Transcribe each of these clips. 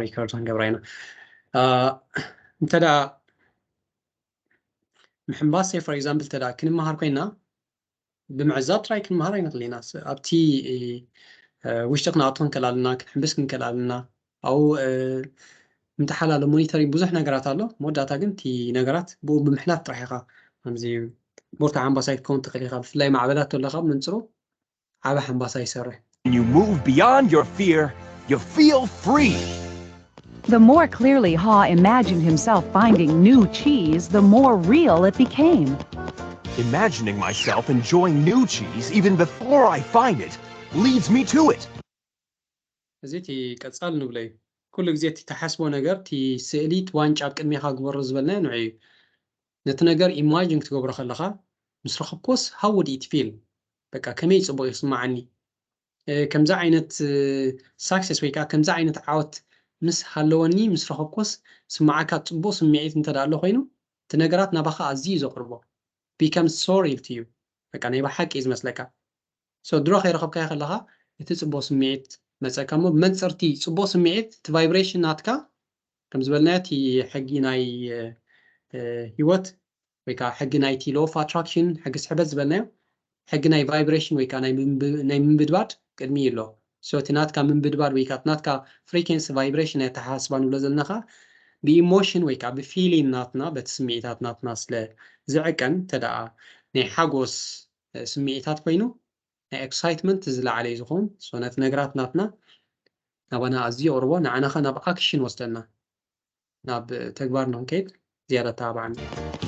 ሪከርድ ክንገብራ ኢና። እንተ ደኣ ምሕንባስ say for example እንተ ደኣ ክንመሃር ኮይና ብምዕዛብ ጥራይ ክንመሃር ኣይንኽእል ኢና። ኣብቲ ውሽጢ ክንኣቱ ክንክእል ኣለና፣ ክንሕንብስ ክንክእል ኣለና። ኣብኡ ምትሓላለ ሞኒተሪንግ ብዙሕ ነገራት ኣሎ። መወዳእታ ግን እቲ ነገራት ብኡ ብምሕላት ጥራሕ ኢኻ ከምዚ ብርቱዕ ሓንባሳይ ክትከውን ትኽእል ኢኻ። ብፍላይ ማዕበላት ተለካ መንፅሩ ዓበ ሓንባሳ ይሰርሕ። When you move beyond your fear, you feel free. The more clearly Haw imagined himself finding new cheese, the more real it became. Imagining myself enjoying new cheese even before I find it leads me to it. እዚ እቲ ቀጻል ንብሎ እዩ። ኩሉ ግዜ እቲ ተሓስቦ ነገር፣ እቲ ስእሊ፣ እቲ ዋንጫ ኣብ ቅድሜኻ ግበሮ ዝበልናዮ ንዑ እዩ። ነቲ ነገር ኢማጂን ክትገብሮ ከለኻ ምስ ረኸብኮስ how would it feel? በቃ ከመይ ጽቡቕ ይስምዓኒ? ከምዚ ዓይነት ሳክሰስ ወይ ከዓ ከምዚ ዓይነት ዓወት ምስ ሃለወኒ ምስ ረኸብኮስ ስምዓካ ጽቡቕ ስምዒት እንተ ኣሎ ኮይኑ እቲ ነገራት ናባኻ ኣዝዩ ዘቕርቦ become so real to you። በቃ ናይ ብሓቂ እዩ ዝመስለካ። So ድሮ ከይረኸብካዮ ከለኻ እቲ ጽቡቕ ስምዒት መጸካ እሞ ብመንጽርቲ ጽቡቕ ስምዒት እቲ ቫይብሬሽን ናትካ ከም ዝበልናዮ እቲ ሕጊ ናይ ህይወት ወይ ከዓ ሕጊ ናይቲ law of attraction ሕጊ ስሕበት ዝበልናዮ ሕጊ ናይ ቫይብሬሽን ወይ ከዓ ናይ ምንብድባድ ቅድሚ ኣሎ። So እቲ ናትካ ምንብድባድ ወይ ከዓ ናትካ ፍሪኬንሲ ቫይብሬሽን ናይ ኣተሓሳስባ ንብሎ ዘለና ከዓ ብኢሞሽን ወይ ከዓ ብፊሊን ናትና በቲ ስምዒታት ናትና ስለ ዝዕቀን እንተ ደኣ ናይ ሓጎስ ስምዒታት ኮይኑ ናይ ኤክሳይትመንት ዝለዓለ እዩ ዝኸውን። So ነቲ ነገራት ናትና ናባና ኣዝዩ የቕርቦ፣ ንዓና ኸ ናብ ኣክሽን ወስደና ናብ ተግባር ንክንከይድ ዝያዳ ተባብዓና።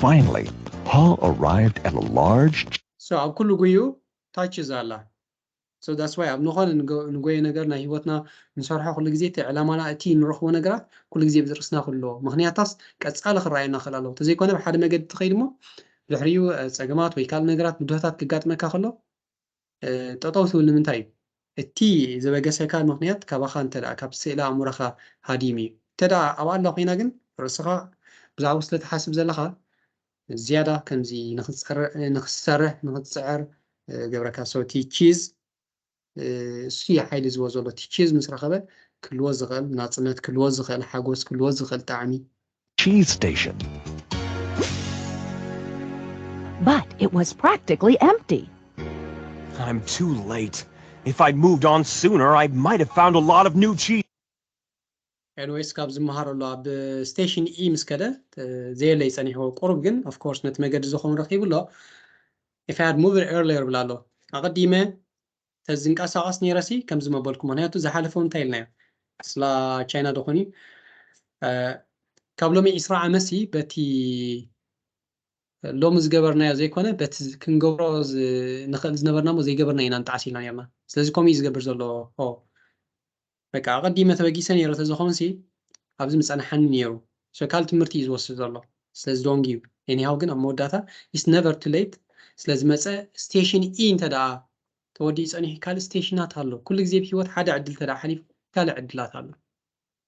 Finally, Haw arrived at a large So ኣብ ኩሉ ጉዩ ታች እዛ ኣላ። So that's why ኣብ ንኾነ ንጎየ ነገር ናይ ህይወትና ንሰርሖ ኩሉ ግዜ እቲ ዕላማና እቲ ንረኽቦ ነገራት ኩሉ ግዜ ብዝርእስና ክሎ ምክንያታስ ቀጻሊ ክረኣየና ክእል ኣለዎ። ተዘይኮነ ብሓደ መገዲ ትኸይድ እሞ ድሕሪኡ ጸገማት ወይ ካልእ ነገራት ብድሆታት ክጋጥመካ ከሎ ጠጠው ትብል ንምንታይ እዩ? እቲ ዝበገሰካ ምክንያት ካባኻ እንተ ደኣ ካብ ስእሊ ኣእምሮኻ ሃዲም እዩ። እንተ ደኣ ኣብኣ ኣላ ኮይና ግን ርእስኻ ብዛዕባኡ ስለ ትሓስብ ዘለኻ ዝያዳ ከምዚ ንኽትሰርሕ ንኽትጽዕር ገብረካ። So እቲ ቺዝ እሱ እዩ ሓይሊ ዝህቦ ዘሎ። እቲ ቺዝ ምስ ረኸበ ክልዎ ዝኽእል ናጽነት፣ ክልዎ ዝኽእል ሓጎስ፣ ክልዎ ዝኽእል ጣዕሚ። Cheese station. But it was practically empty. I'm too late. If I'd moved on sooner, I might have found a lot of new cheese. Anyways ካብ ዝመሃረሉ ኣብ ስቴሽን ኢ ምስ ከደ ዘየለ ይጸኒሕዎ ቁሩብ ግን of course ነቲ መገዲ ዝኸውን ረኺቡ ኣሎ። If I had moved earlier ብላ ኣሎ ኣቐዲመ ተዝንቀሳቐስ ነይረሲ ከምዚ መበልኩ ምክንያቱ ዝሓለፈ እንታይ ኢልናዮ ስላ ቻይና ደኾን እዩ ካብ ሎሚ ዕስራ ዓመትሲ በቲ ሎሚ ዝገበርናዮ ዘይኮነ በቲ ክንገብሮ ንኽእል ዝነበርና ሞ ዘይገበርና ኢና ንጣዓስ ኢልና ነርና ስለዚ ከምኡ እዩ ዝገብር ዘሎ በቃ ኣቐዲመ ተበጊሰ ነይረ ተዝኾንሲ ኣብዚ ምጸንሓኒ ነይሩ so ካልእ ትምህርቲ እዩ ዝወስድ ዘሎ ስለዚ ዶንግ እዩ anyhow ግን ኣብ መወዳእታ it's never too late ስለዝመጸ ስቴሽን ኢ እንተ ደኣ ተወዲኡ ጸኒሑ ካልእ ስቴሽናት ኣሎ ኩሉ ግዜ ብሂወት ሓደ ዕድል ተደኣ ሓሊፉ ካልእ ዕድላት ኣሎ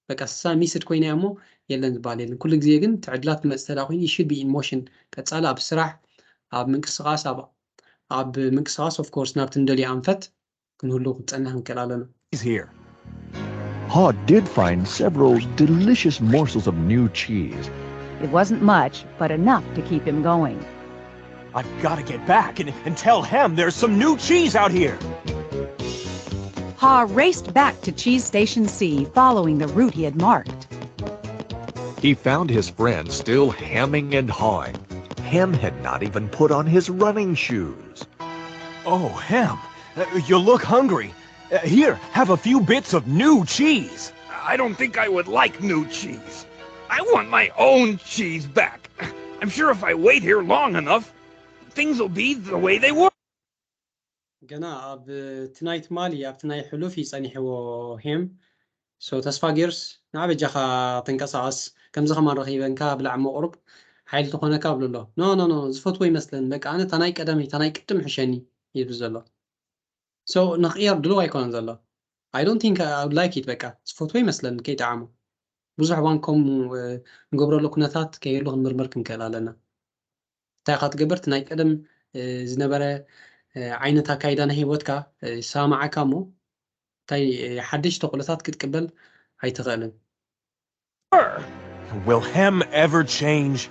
በቃ እሳ ሚስድ ኮይና እሞ የለን ዝበሃል የለን ኩሉ ግዜ ግን እቲ ዕድላት ክመጽእ ተደኣ ኮይኑ you should be in motion ቀጻሊ ኣብ ስራሕ ኣብ ምንቅስቃስ ኣብ ኣብ ምንቅስቃስ of course ናብቲ ንደልዮ ኣንፈት ክንህሉ ክንጸንሕ ክንክእል ኣለና He's here. Haw did find several delicious morsels of new cheese. It wasn't much, but enough to keep him going. I've got to get back and, and tell Hem there's some new cheese out here. Haw raced back to Cheese Station C, following the route he had marked. He found his friend still hemming and hawing. Hem had not even put on his running shoes. Oh, Hem, uh, you look hungry. Uh, here, have a few bits of new cheese. I don't think I would like new cheese. I want my own cheese back. I'm sure if I wait here long enough, things will be the way they were. ገና ኣብ ትናይ ትማሊ ኣብቲ ናይ ሕሉፍ እዩ ጸኒሕዎ ሄም so ተስፋ ጌርስ ንዓ በጃኻ ተንቀሳቐስ ከምዚ ከማን ረኺበንካ ብላዕ መቕሩብ ሓይሊ ትኾነካ ብሎ ኣሎ no no no ዝፈትዎ ይመስለን በቃ ኣነ ታናይ ቀደመይ ታናይ ቅድም ሕሸኒ ይብል ዘሎ so ንኽቕየር ድልው ኣይኮነን ዘሎ I don't think I would like it በቃ ዝፈትዎ ይመስለን ከይጠዓሞ ብዙሕ እዋን ከም ንገብረሉ ኩነታት ከይህሉ ክንምርምር ክንክእል ኣለና እንታይ ኢኻ ትገብር እቲ ናይ ቀደም ዝነበረ ዓይነት ኣካይዳ ናይ ህይወትካ ይሰማማዓካ እሞ እንታይ ሓደሽ ተኽእሎታት ክትቅበል ኣይትኽእልን Will Hem ever change?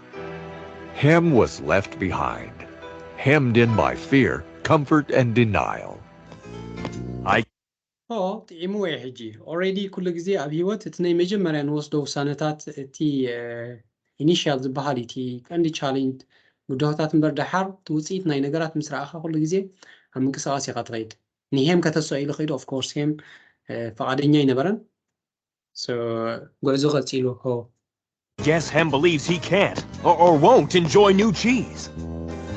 Hem was left behind, hemmed in by fear, comfort, and denial. I ኦ ጥዒምዎ እዩ። ሕጂ ኦሬዲ ኩሉ ግዜ ኣብ ህይወት እቲ ናይ መጀመርያ ንወስዶ ውሳነታት፣ እቲ ኢኒሽያል ዝበሃል እዩ፣ እቲ ቀንዲ ቻሌንጅ፣ ብድሆታት እምበር። ደሓር እቲ ውፅኢት ናይ ነገራት ምስ ረኣኻ ኩሉ ግዜ ኣብ ምንቅስቃስ ኢኻ ትኸይድ። ንሄም ከተስኦ ኢሉ ከይዱ። ኦፍኮርስ ሄም ፈቓደኛ ኣይነበረን። ጉዕዞ ቀፂሉ። ሆ Guess Hem believes he can't or, or won't enjoy new cheese.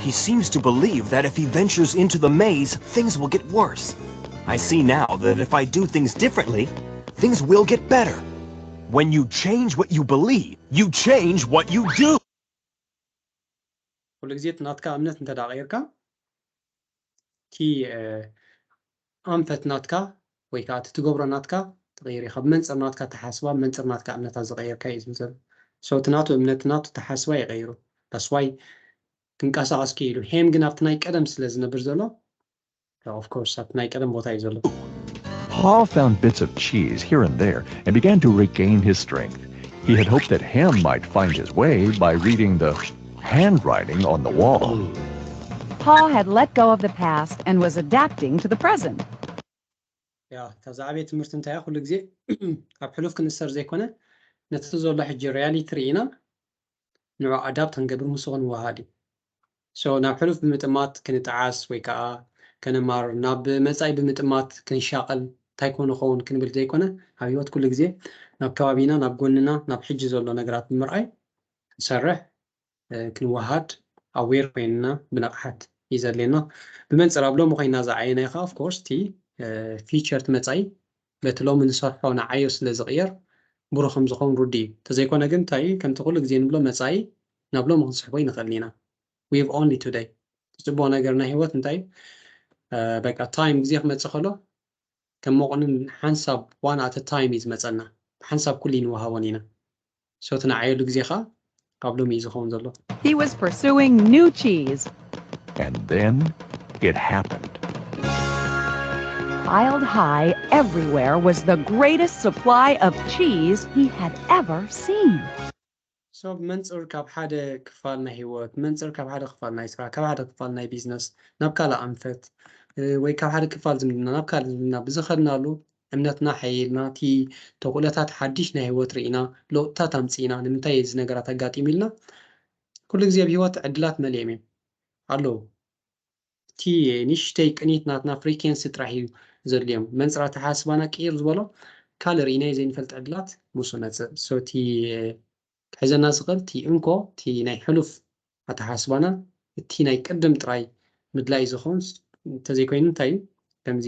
He seems to believe that if he ventures into the maze, things will get worse. I see now that if I do things differently, things will get better. When you change what you believe, you change what you do. ኩሉ ግዜ እቲ ናትካ እምነት እንተ ደኣ ቀይርካ፣ እቲ ኣንፈት ናትካ ወይ ከዓ እቲ ትገብሮ ናትካ ትቐይር ኢኻ። ብመንፅር ናትካ ተሓስባ፣ ብመንፅር ናትካ እምነታት ዝቐየርካ እዩ ዝብል ዘሎ። So እቲ ናቱ እምነት፣ ናቱ ተሓስባ ይቐይሩ። That's why ክንቀሳቐስ ክኢሉ። ሄም ግን ኣብቲ ናይ ቀደም ስለ ዝነብር ዘሎ፣ of course ኣብቲ ናይ ቀደም ቦታ እዩ ዘሎ። Paul found bits of cheese here and there and began to regain his strength. He had hoped that Hem might find his way by reading the handwriting on the wall. Paul had let go of the past and was adapting to the present. ያ እታ ዝዓበየ ትምህርቲ እንታይ እያ? ኩሉ ግዜ ኣብ ሕሉፍ ክንእሰር ዘይኮነ፣ ነቲ ዘሎ ሕጂ ሪያሊቲ ርኢና ንዑ ኣዳፕት ክንገብር፣ ምስኡ ክንወሃድ እዩ። So ናብ ሕሉፍ ብምጥማት ክንጠዓስ ወይ ከዓ ከነማር፣ ናብ መጻኢ ብምጥማት ክንሻቐል፣ እንታይ ኮን ኸውን ክንብል ዘይኮነ፣ ኣብ ህይወት ኩሉ ግዜ ናብ ከባቢና፣ ናብ ጎንና፣ ናብ ሕጂ ዘሎ ነገራት ብምርኣይ ክንሰርሕ፣ ክንወሃድ፣ ኣዌር ኮይንና ብንቕሓት እዩ ዘድልየና። ብመንፅር ኣብ ሎሚ ኮይና ዝዓየናዮ ከዓ ኦፍኮርስ እቲ ፊቸር፣ እቲ መፃኢ በቲ ሎሚ ንሰርሖ ንዓዮ ስለ ዝቕየር ብሩህ ከም ዝኸውን ርዱእ እዩ። እንተዘይኮነ ግን እንታይ እዩ፣ ከምቲ ኩሉ ግዜ ንብሎ፣ መፃኢ ናብ ሎሚ ክንስሕቦ ይንኽእል ኢና። We have only today። እቲ ፅቡቕ ነገር ናይ ህይወት እንታይ እዩ? በቃ ታይም፣ ግዜ ክመፅእ ከሎ ከም መቑንን ሓንሳብ ዋን ኣተ ታይም እዩ ዝመፀና። ብሓንሳብ ኩሉ ይንወሃቦን ኢና። So እቲ ንዓየሉ ግዜ ከዓ ኣብ ሎሚ እዩ ዝኸውን ዘሎ። He was pursuing new cheese. And then it happened. Piled high everywhere was the greatest supply of cheese he had ever seen. So ብመንፅር ካብ ሓደ ክፋል ናይ ህይወት፣ ብመንፅር ካብ ሓደ ክፋል ናይ ስራሕ፣ ካብ ሓደ ክፋል ናይ ቢዝነስ ናብ ካልእ ኣንፈት፣ እ፣ ወይ ካብ ሓደ ክፋል ዝምድና ናብ ካልእ ዝምድና ብዝኸድናሉ፣ እምነትና ሓይልና፣ እቲ ተኽእሎታት ሓድሽ ናይ ህይወት ርኢና፣ ለውጥታት ኣምፂእና፣ ንምንታይ እዚ ነገራት ኣጋጢሙ ኢልና፣ ኩሉ ግዜ ኣብ ህይወት ዕድላት መሊኦም እዮም ኣለዉ። እቲ ንእሽተይ ቅኒት ናትና ፍሪኬንሲ ጥራሕ እዩ ዘድልዮም። መንፅር ኣተሓሳስባና ቅይር ዝበሎ ካልእ ርኢናዮ ዘይንፈልጥ ዕድላት ምስኡ መፅእ። So እቲ ክሕዘና ዝኽእል እቲ እንኮ፣ እቲ ናይ ሕሉፍ ኣተሓሳስባና፣ እቲ ናይ ቅድም ጥራይ ምድላይ ዝኸውን፣ እንተዘይኮይኑ እንታይ እዩ፣ ከምዚ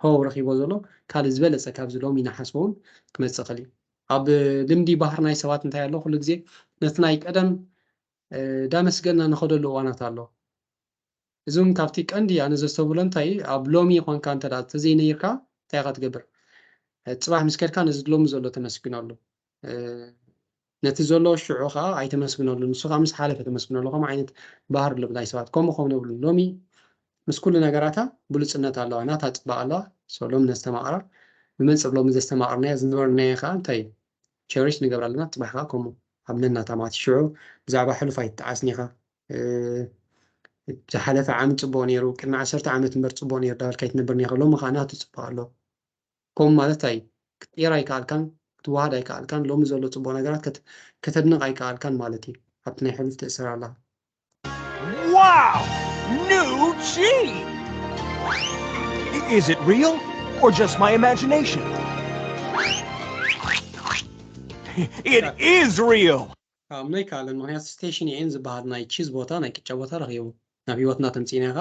ሆው ረኺቦ ዘሎ ካልእ ዝበለፀ ካብዚ ሎሚ ንሓስቦ እውን ክመፅእ ይኽእል እዩ። ኣብ ልምዲ ባህር ናይ ሰባት እንታይ ኣሎ፣ ኩሉ ግዜ ነቲ ናይ ቀደም፣ እ፣ ዳመስገና ንኸደሉ እዋናት ኣሎ። እዚ እውን ካብቲ ቀንዲ ኣነ ዘስተብሎ እንታይ እዩ፣ ኣብ ሎሚ ይኾንካ እንተ ደኣ ተዘይነይርካ እንታይ ኢኻ ትገብር? እ፣ ፅባሕ ምስ ከድካ ነዚ ሎሚ ዘሎ ተመስግነሉ። እ፣ ነቲ ዘሎ ሽዑ ከዓ ኣይተመስግነሉ፣ ንሱ ከዓ ምስ ሓለፈ ተመስግነሉ። ከምኡ ዓይነት ባህር ኣሎ ናይ ሰባት። ከምኡ ክኸውን የብሉን። ሎሚ ምስ ኩሉ ነገራታ ብሉፅነት ኣለዋ፣ ናታ ፅባቕ ኣለዋ። So ሎሚ ነስተማቕራ፣ ብመንፅር ሎሚ ዘስተማቕርናዮ ዝነበርናዮ ከዓ እንታይ እዩ? ቸሪሽ ንገብር ኣለና። ፅባሕ ከዓ ከምኡ ኣብ ነናታ ማለት እዩ። ሽዑ ብዛዕባ ሕሉፍ ኣይትጠዓስን ኢኻ። እ፣ ዝሓለፈ ዓመት ፅቡቕ ነይሩ፣ ቅድሚ ዓሰርተ ዓመት እምበር ፅቡቕ ነይሩ ዳበልካ ኣይትነብርን ኢኻ። ሎሚ ከዓ ናቱ ፅባቕ ኣሎ። ከምኡ ማለት እንታይ እዩ? ክትቅየር ኣይከኣልካን፣ ክትወሃድ ኣይከኣልካን። ሎሚ ዘሎ ፅቡቕ ነገራት ከት-፣ ከተድንቕ ኣይከኣልካን ማለት እዩ። ኣብቲ ናይ ሕሉፍ ትእሰር ኣለኻ። Wow! New cheese! Is it real or just my imagination? It is real! ኣምኖ ኣይከኣልን፣ ምኽንያቱ ስቴሽን ኤን ዝበሃል ናይ ቺዝ ቦታ፣ ናይ ቅጫ ቦታ ረኺቡ። ናብ ህይወትና ተምፂእና ኢኻ።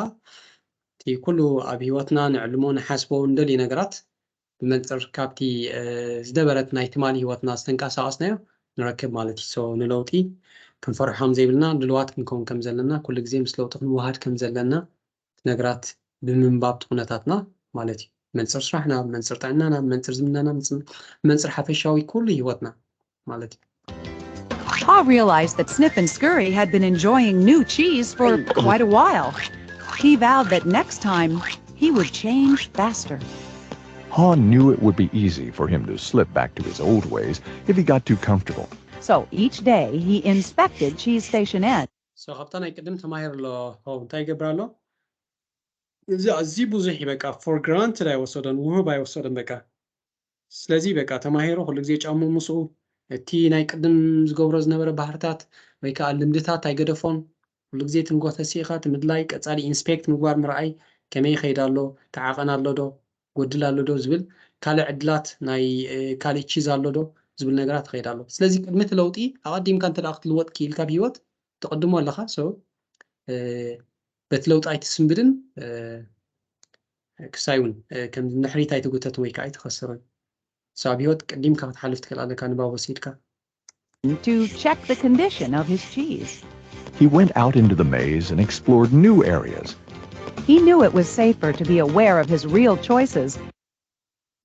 እቲ ኩሉ ኣብ ህይወትና ንዕልሞ፣ ንሓስቦ፣ ንደልዩ ነገራት ብመንፅር ካብቲ፣ እ፣ ዝደበረት ናይ ትማሊ ህይወትና ዝተንቀሳቐስናዮ ንረክብ ማለት እዩ። So ንለውጢ ክንፈርሖም ዘይብልና፣ ድልዋት ክንከውን ከም ዘለና፣ ኩሉ ግዜ ምስ ለውጢ ክንወሃድ ከም ዘለና፣ እቲ ነገራት ብምንባብ እቲ ኩነታትና ማለት እዩ። መንፅር ስራሕና፣ መንፅር ጥዕናና፣ መንፅር ዝምድናና፣ መንፅር፣ መንፅር ሓፈሻዊ ኩሉ ህይወትና ማለት እዩ። Paul realized that Sniff and Scurry had been enjoying new cheese for quite a while. He vowed that next time he would change faster. Haw knew it would be easy for him to slip back to his old ways if he got too comfortable. So each day he inspected Cheese Station Inn. So ካብታ ናይ ቅድም ተማሂር ኣሎ ሆ እንታይ ይገብር ኣሎ? እዚ ኣዝዩ ብዙሕ እዩ። በቃ for granted ኣይወሰዶን፣ ውህብ ኣይወሰዶን። በቃ ስለዚ በቃ ተማሂሩ ኩሉ ግዜ ጫሙ ምስኡ፣ እቲ ናይ ቅድም ዝገብሮ ዝነበረ ባህርታት ወይ ከዓ ልምድታት ኣይገደፎን። ኩሉ ግዜ ትንጎ ተሲእኻ እቲ ምድላይ፣ ቀጻሊ ኢንስፔክት ምግባር፣ ምርኣይ ከመይ ይኸይድ ኣሎ፣ ተዓቐን ኣሎ ዶ፣ ጎድል ኣሎ ዶ ዝብል፣ ካልእ ዕድላት ናይ ካልእ ቺዝ ኣሎ ዶ ዝብል ነገራት ይኸይድ ኣሎ። ስለዚ ቅድሚ እቲ ለውጢ ኣቐዲምካ እንተ ክትልወጥ ክኢልካ ብሂወት ትቕድሞ ኣለኻ። So በቲ ለውጢ ኣይትስንብድን፣ ክሳይ እውን ከም ንሕሪት ኣይትጉተትን ወይ ከዓ ኣይትኸስርን። So ኣብ ሂወት ቅዲምካ ክትሓልፍ ትኽእል ኣለካ፣ ንባብ ወሲድካ። To check the condition of his cheese. He went out into the maze and explored new areas. He knew it was safer to be aware of his real choices.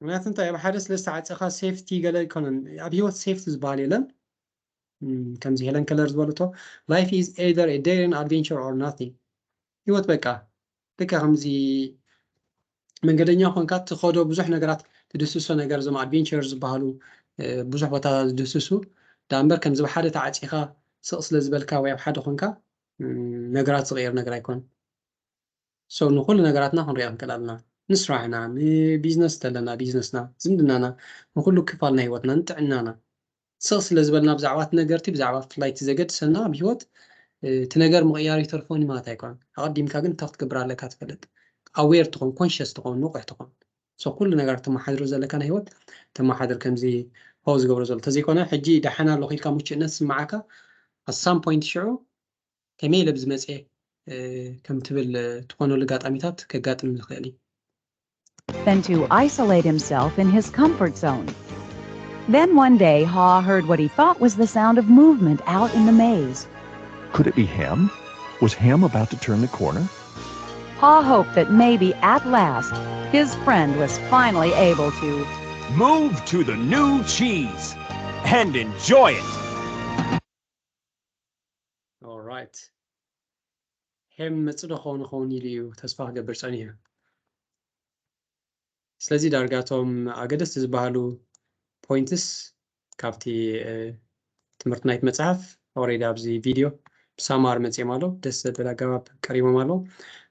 ምክንያቱ እንታይ ኣብ ሓደ ስለ ዝተዓፀኻ ሴፍቲ ገለ ኣይኮነን። ኣብ ሂወት ሴፍቲ ዝበሃል የለን። ከምዚ ሄለን ከለር ዝበለቶ life is either a daring adventure or nothing። ሂወት በቃ ልክዕ ከምዚ መንገደኛ ኮንካ ትኸዶ ብዙሕ ነገራት ትድስሶ ነገር፣ እዞም ኣድቬንቸር ዝበሃሉ ብዙሕ ቦታ ዝድስሱ ዳ እምበር ከምዚ ብሓደ ተዓፂኻ ስቕ ስለ ዝበልካ ወይ ኣብ ሓደ ኮንካ ነገራት ዝቕየር ነገር ኣይኮን። So ንኩሉ ነገራትና ክንሪኦ ክንክእል ኣለና። ንስራሕና፣ ንቢዝነስ ተለና ቢዝነስና፣ ዝምድናና፣ ንኩሉ ክፋል ናይ ህይወትና፣ ንጥዕናና ስቕ ስለ ዝበልና ብዛዕባ እቲ ነገርቲ ብዛዕባ ፍላይ እቲ ዘገድሰና ኣብ ህይወት እቲ ነገር ምቕያር ይተርፎን ማለት ኣይኮነን። ኣቐዲምካ ግን እንታይ ክትገብር ኣለካ ትፈልጥ፣ ኣዌር ትኾን፣ ኮንሽስ ትኾን፣ ንቑሕ ትኾን። So ኩሉ ነገር ተመሓድሮ ዘለካ ናይ ህይወት ተመሓድር። ከምዚ ሆ ዝገብሮ ዘሎ ተዘይኮነ ሕጂ ደሓን ኣለኹ ኢልካ ምቹእነት ዝስምዓካ ኣሳም ፖይንት ሽዑ ከመይ ኢለ ብዝመፅእ ከም ትብል ትኾነሉ ኣጋጣሚታት ከጋጥም ዝኽእል እዩ። Than to isolate himself in his comfort zone. Then one day, Haw heard what he thought was the sound of movement out in the maze. Could it be him? Was him about to turn the corner? Haw hoped that maybe at last his friend was finally able to move to the new cheese and enjoy it. Alright. ሄም መፅእ ዶ ኸውን ኸውን ኢሉ እዩ ተስፋ ክገብር ፀኒሑ። ስለዚ ዳርጋ እቶም ኣገደስቲ ዝበሃሉ ፖይንትስ ካብቲ ትምህርቲ ናይቲ መፅሓፍ ኦሬዲ ኣብዚ ቪድዮ ብሳማር መፅኦም ኣሎ። ደስ ዘብል ኣገባብ ቀሪቦም ኣለዉ።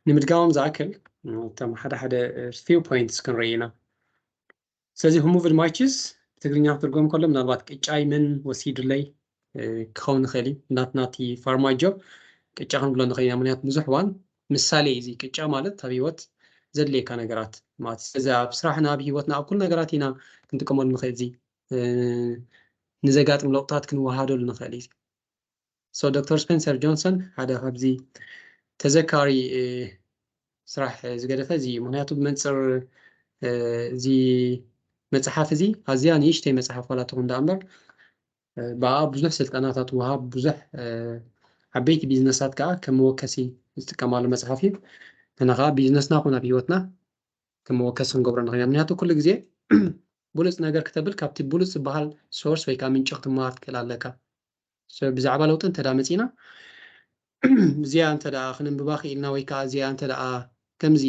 ንምድጋሞም ዝኣክል እቶም ሓደ ሓደ ፊው ፖይንትስ ክንርኢ ኢና። ስለዚ who moved my cheese ብትግርኛ ክትርጎም ከሎ ምናልባት ቅጫይ መን ወሲዱለይ ክኸውን ይኽእል እዩ። ናት ናቲ ፋርማጆ ቅጫ ክንብሎ ንኽእል ኢና። ምክንያቱ ብዙሕ እዋን ምሳሌ እዩ። እዚ ቅጫ ማለት ኣብ ህይወት ዘድልየካ ነገራት ማለት ስለዚ ኣብ ስራሕና፣ ኣብ ህይወትና፣ ኣብ ኩሉ ነገራት ኢና ክንጥቀመሉ ንኽእል። እዚ ንዘጋጥም ለውጥታት ክንወሃደሉ ንኽእል እዩ። So ዶክተር ስፔንሰር ጆንሰን ሓደ ካብዚ ተዘካሪ ስራሕ ዝገደፈ እዚ እዩ። ምክንያቱ ብመንፅር እዚ መፅሓፍ እዚ ኣዝያ ንእሽተይ መፅሓፍ ዋላ ትኹን ዳ እምበር ብኣ ብዙሕ ስልጠናታት ወሃብ ብዙሕ ዓበይቲ ቢዝነሳት ከዓ ከም መወከሲ ዝጥቀማሉ መፅሓፍ እዩ። ንሕና ከዓ ቢዝነስና ኮነ ኣብ ህይወትና ከም መወከሲ ክንገብሮ ንኽእል ኢና። ምክንያቱ ኩሉ ግዜ ብሉፅ ነገር ክተብል ካብቲ ብሉፅ ዝበሃል ሶርስ ወይ ከዓ ምንጪ ክትመሃር ትክእል ኣለካ። ብዛዕባ ለውጢ እንተ መፂና እዚኣ እንተ ክንብባ ክኢልና ወይ ከዓ እዚኣ እንተ ከምዚ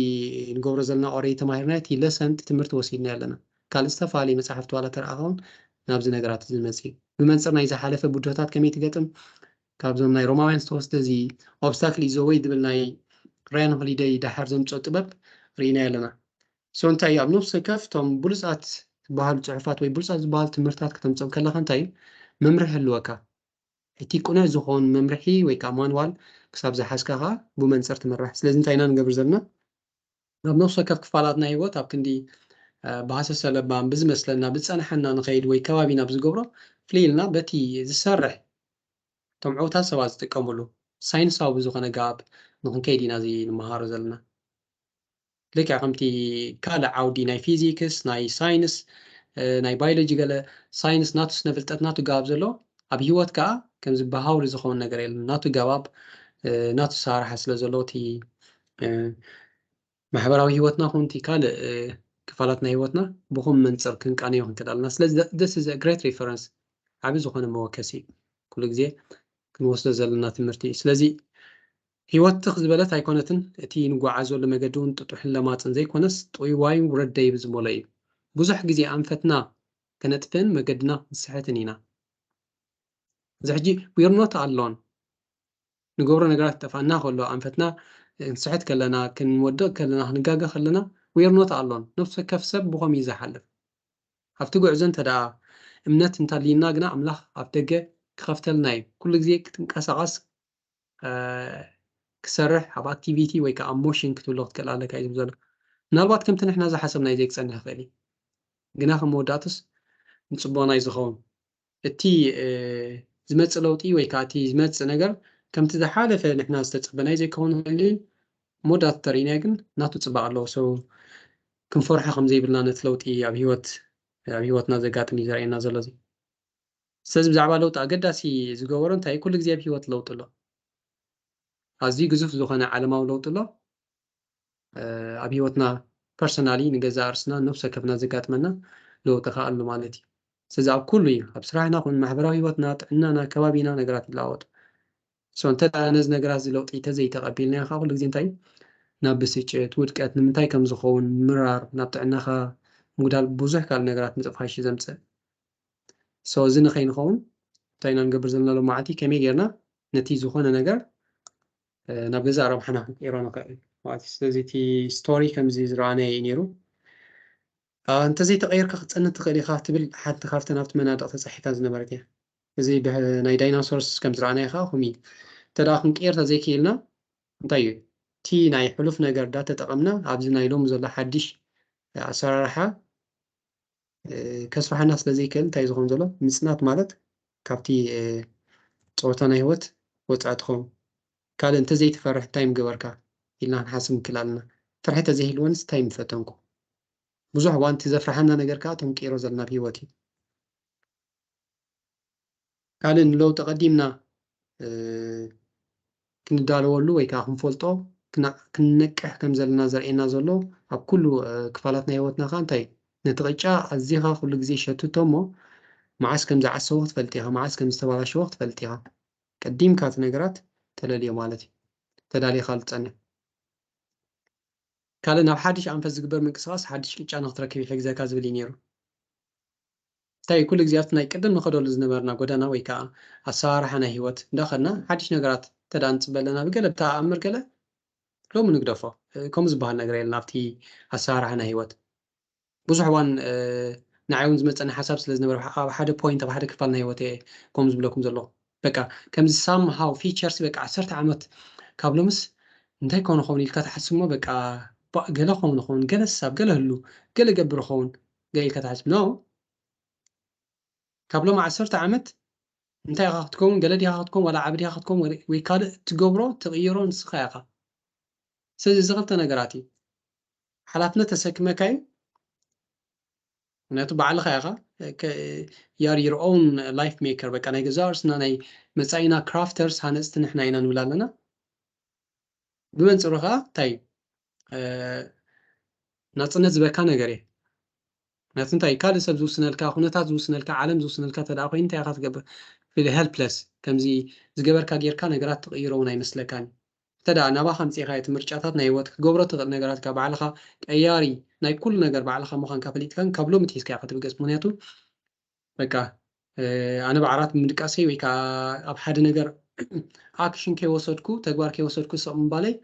ንገብሮ ዘለና ኦሬዲ ተማሂርና እቲ ለሰን ትምህርቲ ወሲድና ኣለና። ካልእ ዝተፈላለዩ መፅሓፍቲ ዋላ ተረኣኸውን ናብዚ ነገራት ዝመፅ እዩ። ብመንፅር ናይ ዝሓለፈ ብድሆታት ከመይ ትገጥም ካብዞም ናይ ሮማውያን ዝተወስደ እዚ ኦብስታክል ኢዝ ወይ ዝብል ናይ ራያን ሆሊደይ ደሓር ዘምፅኦ ጥበብ ርኢና ኣለና። So እንታይ እዩ ኣብ ነፍሲ ወከፍ እቶም ብሉፃት ዝበሃሉ ፅሑፋት ወይ ብሉፃት ዝበሃሉ ትምህርታት ከተምፅኦም ከለካ እንታይ እዩ መምርሒ ህልወካ። እቲ ቅኑዕ ዝኾን መምርሒ ወይ ከዓ ማንዋል ክሳብ ዝሓዝካ ከዓ ብመንፅር ትምራሕ። ስለዚ እንታይ ኢና ንገብር ዘለና ኣብ ነፍሲ ወከፍ ክፋላት ናይ ህይወት ኣብ ክንዲ ብሃሰሰ ለባም ብዝመስለና ብዝፀንሐና ንኸይድ ወይ ከባቢና ብዝገብሮ ፍልይ ኢልና በቲ ዝሰርሕ እቶም ዕውታት ሰባት ዝጥቀምሉ ሳይንሳዊ ብዝኾነ ኣገባብ ንክንከይድ ኢና እዚ ንመሃሮ ዘለና። ልክዕ ከምቲ ካልእ ዓውዲ ናይ ፊዚክስ ናይ ሳይንስ ናይ ባዮሎጂ ገለ ሳይንስ ናቱ ስነ ፍልጠት ናቱ ኣገባብ ዘሎ ኣብ ህይወት ከዓ ከምዚ ብሃውሪ ዝኸውን ነገር የለን። ናቱ ኣገባብ ናቱ ኣሰራርሓ ስለ ዘሎ እቲ ማሕበራዊ ህይወትና ኹን እቲ ካልእ ክፋላት ናይ ህይወትና ብኹም መንፅር ክንቃነዮ ክንክእል ኣለና። ስለዚ this is a great reference ዓብዪ ዝኾነ መወከሲ ኩሉ ግዜ ክንወስዶ ዘለና ትምህርቲ እዩ። ስለዚ ህይወት ትኽ ዝበለት ኣይኮነትን። እቲ ንጓዓዘሉ መገዲ እውን ጥጡሕን ለማፅን ዘይኮነስ ጥውይዋይን ውረድ ደይብ ዝመሎ እዩ። ብዙሕ ግዜ ኣንፈትና ከነጥፍእን መገድና ክንስሕትን ኢና። እዚ ሕጂ we're not alone። ንገብሮ ነገራት ጠፋና ከሎ ኣንፈትና ክንስሕት ከለና ክንወድቕ ከለና ክንጋገ ከለና we're not alone። ነፍሲ ወከፍ ሰብ ብኸም እዩ ዝሓልፍ። ኣብቲ ጉዕዞ እንተ ደኣ እምነት እንተልዩና ግና ኣምላኽ ኣብ ደገ ክኸፍተልና እዩ። ኩሉ ግዜ ክትንቀሳቐስ ክሰርሕ ኣብ ኣክቲቪቲ ወይ ከዓ ኣብ ሞሽን ክትብሎ ክትክእል ኣለካ እዩ ዝብል ዘሎ። ምናልባት ከምቲ ንሕና ዝሓሰብናይ ዘይክፀንሕ ይኽእል እዩ። ግና ከም መወዳእቱስ ንፅቡቕና እዩ ዝኸውን። እቲ ዝመፅእ ለውጢ ወይ ከዓ እቲ ዝመፅእ ነገር ከምቲ ዝሓለፈ ንሕና ዝተፀበናይ ዘይከውን ይኽእል እዩ። መወዳእቱ ተርእናዮ ግን ናቱ ፅባቕ ኣለዎ። ሰው ክንፈርሖ ከም ዘይብልና ነቲ ለውጢ ኣብ ህይወት ኣብ ህይወትና ዘጋጥም እዩ ዘርእየና ዘሎ እዚ። ስለዚ ብዛዕባ ለውጢ ኣገዳሲ ዝገበሮ እንታይ ኩሉ ግዜ ኣብ ህይወት ለውጢ ኣሎ። ኣዝዩ ግዙፍ ዝኾነ ዓለማዊ ለውጢ ኣሎ። ኣብ ህይወትና ፐርሰናሊ ንገዛ እርስና ነብሰ ከፍና ዘጋጥመና ለውጢ ከዓ ኣሎ ማለት እዩ። ስለዚ ኣብ ኩሉ እዩ ኣብ ስራሕና ኹን ማሕበራዊ ህይወትና ጥዕናና ከባቢና ነገራት ይለዋወጡ። ሶ እንተ ነዚ ነገራት እዚ ለውጢ ተዘይተቐቢልና ከዓ ኩሉ ግዜ እንታይ ናብ ብስጭት ውድቀት ንምንታይ ከም ዝኸውን ምራር ናብ ጥዕናኻ ምጉዳል ብዙሕ ካልእ ነገራት ምጥፋሽ እዩ ዘምፅእ። ሶ እዚ ንኸይንኸውን እንታይ ኢና ንገብር ዘለና ሎም መዓልቲ ከመይ ጌርና ነቲ ዝኾነ ነገር ናብ ገዛእ ረብሓና ክንቀይሮ ንኽእል ማለት እዩ። ስለዚ እቲ ስቶሪ ከምዚ ዝረኣናዮ እዩ ነይሩ። እንተዘይተቐይርካ ክትፀንት ትኽእል ኢኻ ትብል ሓንቲ ካብተን ኣብቲ መናድቕ ተፃሒፋ ዝነበረት እያ። እዚ ናይ ዳይናሶርስ ከም ዝረኣናዮ ከዓ ኹም እዩ። እንተ ደኣ ክንቀይር ተዘይክኢልና እንታይ እዩ እቲ ናይ ሕሉፍ ነገር ዳተጠቐምና ኣብዚ ናይ ሎም ዘሎ ሓድሽ ኣሰራርሓ ከስፋሕና ስለ ዘይክእል እንታይ ዝኸውን ዘሎ ምፅናት ማለት ካብቲ ፀወታ ናይ ህይወት ወፃኢ ትኸውን። ካልእ እንተዘይትፈርሕ እንታይ ምገበርካ ኢልና ክንሓስብ ንክእል ኣለና። ፍርሒ ተዘይህልወንስ እንታይ ምፈተንኩ? ብዙሕ እዋን እቲ ዘፍርሓና ነገር ከዓ እቶም ቀይሮ ዘለና ኣብ ህይወት እዩ። ካልእ ንለውጢ ቀዲምና ክንዳለወሉ ወይ ከዓ ክንፈልጦ ክንነቅሕ ከም ዘለና ዘርእየና ዘሎ ኣብ ኩሉ ክፋላት ናይ ህይወትና ከዓ እንታይ ነቲ ቅጫ ኣዚኻ ኩሉ ግዜ ሸትቶ እሞ መዓስ ከም ዝዓሰቦ ክትፈልጥ ኢኻ፣ መዓስ ከም ዝተባላሸዎ ክትፈልጥ ኢኻ። ቀዲምካ እቲ ነገራት ተለልዮ ማለት እዩ። ተዳሊኻ ዝፀንሕ ካልእ ናብ ሓድሽ ኣንፈት ዝግበር ምንቅስቃስ ሓድሽ ቅጫ ንክትረክብ ይሕግዘካ ዝብል እዩ ነይሩ። እንታይ ኩሉ ግዜ ኣብቲ ናይ ቅድም ንኸደሉ ዝነበርና ጎደና ወይ ከዓ ኣሰራርሓ ናይ ህይወት እንዳኸድና ሓድሽ ነገራት ተዳ ንፅበ ኣለና ብገለ ብተኣምር ገለ ሎሚ ንግደፎ ከምኡ ዝበሃል ነገር የለን ኣብቲ ኣሰራርሓ ናይ ህይወት ብዙሕ እዋን ንዓይ እውን ዝመፀኒ ሓሳብ ስለ ዝነበረ ኣብ ሓደ ፖይንት ኣብ ሓደ ክፋል ናይ ህይወት እየ ከምኡ ዝብለኩም ዘለኹ በቃ ከምዚ ሳምሃው ፊቸርስ በቃ ዓሰርተ ዓመት ካብ ሎምስ እንታይ ኮነ ኸውን ኢልካ ትሓስብ እሞ በቃ ገለ ኸውን ኸውን ገለ ሳብ ገለ ህሉ ገለ ገብር ኸውን ገለ ኢልካ ትሓስብ ኖ ካብ ሎም ዓሰርተ ዓመት እንታይ ኢኻ ክትከውን ገለ ዲኻ ክትከውን ዋላ ዓቢ ዲኻ ክትከውን ወይ ካልእ ትገብሮ ትቕይሮ ንስኻ ኢኻ ስለዚ እዚ ክልተ ነገራት እዩ ሓላፍነት ተሰክመካ እዩ ምክንያቱ ባዕልኻ ኢኻ you are your own life maker በቃ ናይ ገዛ ርስና ናይ መፃኢና ክራፍተርስ ሃነፅቲ ንሕና ኢና ንብል ኣለና ብመንፅሩ ከዓ እንታይ ናፅነት ዝበካ ነገር እየ ምክንያቱ እንታይ ካልእ ሰብ ዝውስነልካ ኩነታት ዝውስነልካ ዓለም ዝውስነልካ ተደኣ ኮይኑ እንታይ ኢኻ ትገብር ፊል ሄልፕለስ ከምዚ ዝገበርካ ጌርካ ነገራት ትቕይሮ እውን ኣይመስለካን እንተ ደኣ ናባኻ ኣምፂእኻ እቲ ምርጫታት ናይ ህይወት ክትገብሮ ትኽእል ነገራት ካብ ባዕልኻ ቀያሪ ናይ ኩሉ ነገር ባዕልኻ ምዃንካ ፈሊጥካን ካብ ሎሚ ትሒዝካ ኢኻ ትብገስ ምክንያቱ በቃ ኣነ ብዓራት ምድቃሰይ ወይ ከዓ ኣብ ሓደ ነገር ኣክሽን ከይወሰድኩ ተግባር ከይወሰድኩ ስቕ ምባለይ